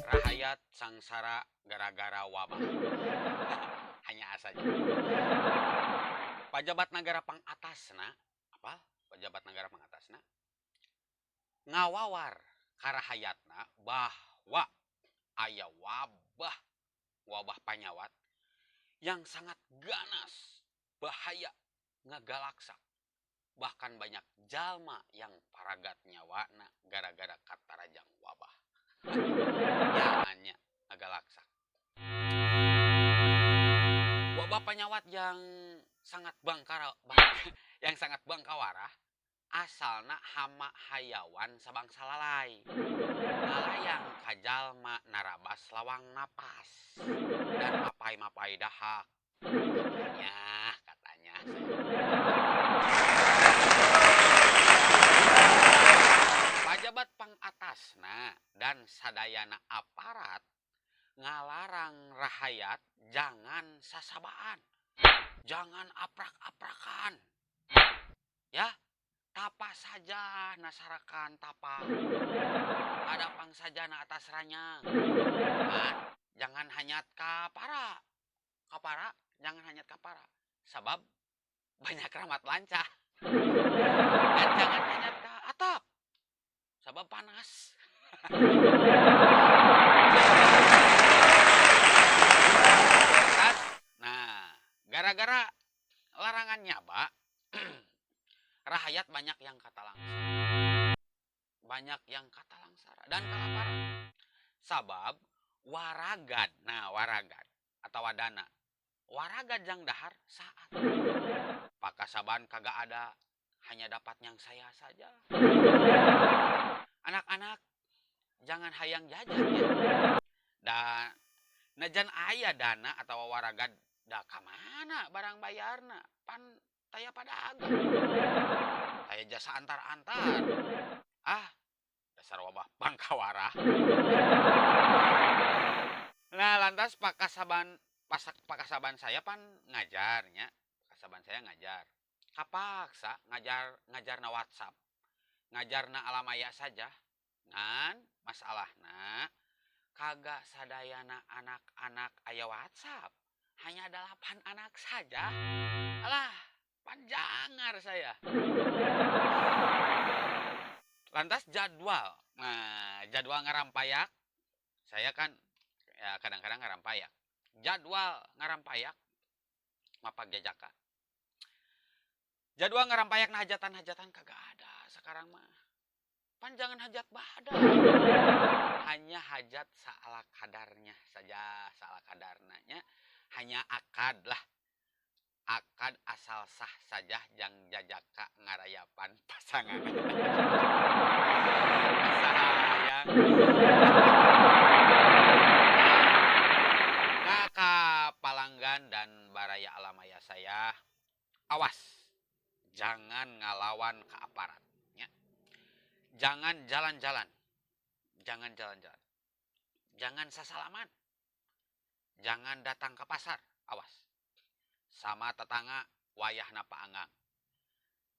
Rahayat sangsara gara-gara wabah. Hanya saja. Pajabat nagara pangatasna, apa? Pejabat nagara pangatasna ngawawar ka rahayatna bahwa aya wabah, wabah panyawat yang sangat ganas, bahaya, ngagalaksak. Bahkan banyak jalma yang paragat nyawana gara-gara katarajang wabah. Nyamannya ngagalaksak. Wabah panyawat yang sangat bangkara, yang sangat bangkawarah asalna hama hayawan sabangsa lalay. Ngalayang ka jalma narabas lawang napas dan mapai-mapai dahak. Katanya, katanya. Pajabat pangatasna dan sadayana aparat ngalarang rahayat jangan sasabaan, jangan aprak-aprakan. Ya, tapa saja nasarakan tapa. Ada pang saja na atas ranyang. Nah, jangan hanyat kapara. Kapara, jangan hanyat kapara. Sabab banyak ramat lancah. Dan jangan hanyat ke atap. Sabab panas. Nah, gara-gara larangan nyaba, rahayat banyak yang katalangsara. Banyak yang katalangsara dan kalaparan. Sabab waragad, nah waragad atau dana. Waragad jang dahar saat. Pakasaban kagak ada, hanya dapat yang saya saja. Anak-anak jangan hayang jajan ya. Dan najan aya dana atau waragad da kamana barang bayarna pan taya padagang. Taya jasa antar-antar. Ah, dasar wabah bangkawara. Nah, lantas pakasaban saya pan ngajarnya. Pakasaban saya ngajar. Kapaksa ngajarna WhatsApp. Ngajarna alamaya saja. Ngan masalahna kagak sadayana anak-anak aya WhatsApp. Hanya 8 anak saja. Alah, panjangar saya. Lantas jadwal. Nah, jadwal ngarampayak. Saya kan ya kadang-kadang ngarampayak. Jadwal ngarampayak mapag jajaka. Jadwal ngarampayak nah hajatan-hajatan kagak ada sekarang mah. Panjangan hajat badan. Hanya hajat saala kadarnya saja, saala kadarnanya hanya akad lah. Akad asal sah saja jang jajaka ngarayapan pasangan. Sayang. Nah, ka palanggan dan baraya alamaya saya, awas jangan ngalawan ke aparat ya. Jangan jalan-jalan. Jangan jalan-jalan. Jangan sasalaman. Jangan datang ke pasar, awas. Sama tetangga wayahna paanggang.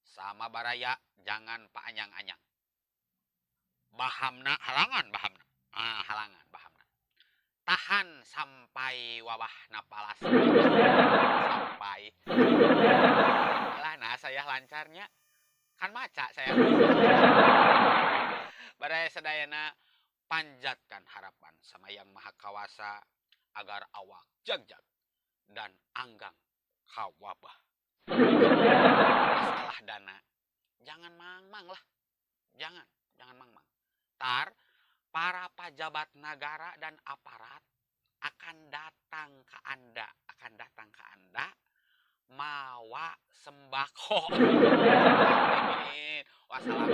Sama baraya jangan paanyang-anyang. Bahamna halangan bahamna. Ah, halangan bahamna. Tahan sampai wabahna palas. Sampai. Lah nah saya lancarnya kan maca saya. Baraya sadayana panjatkan harapan sama Yang Maha Kawasa agar awak jagjag dan anggang kawabah. Masalah dana jangan mang-mang lah. Jangan mang-mang. Tar para pejabat negara dan aparat akan datang ke Anda, akan datang ke Anda mawa sembako. Amin. Wassalam.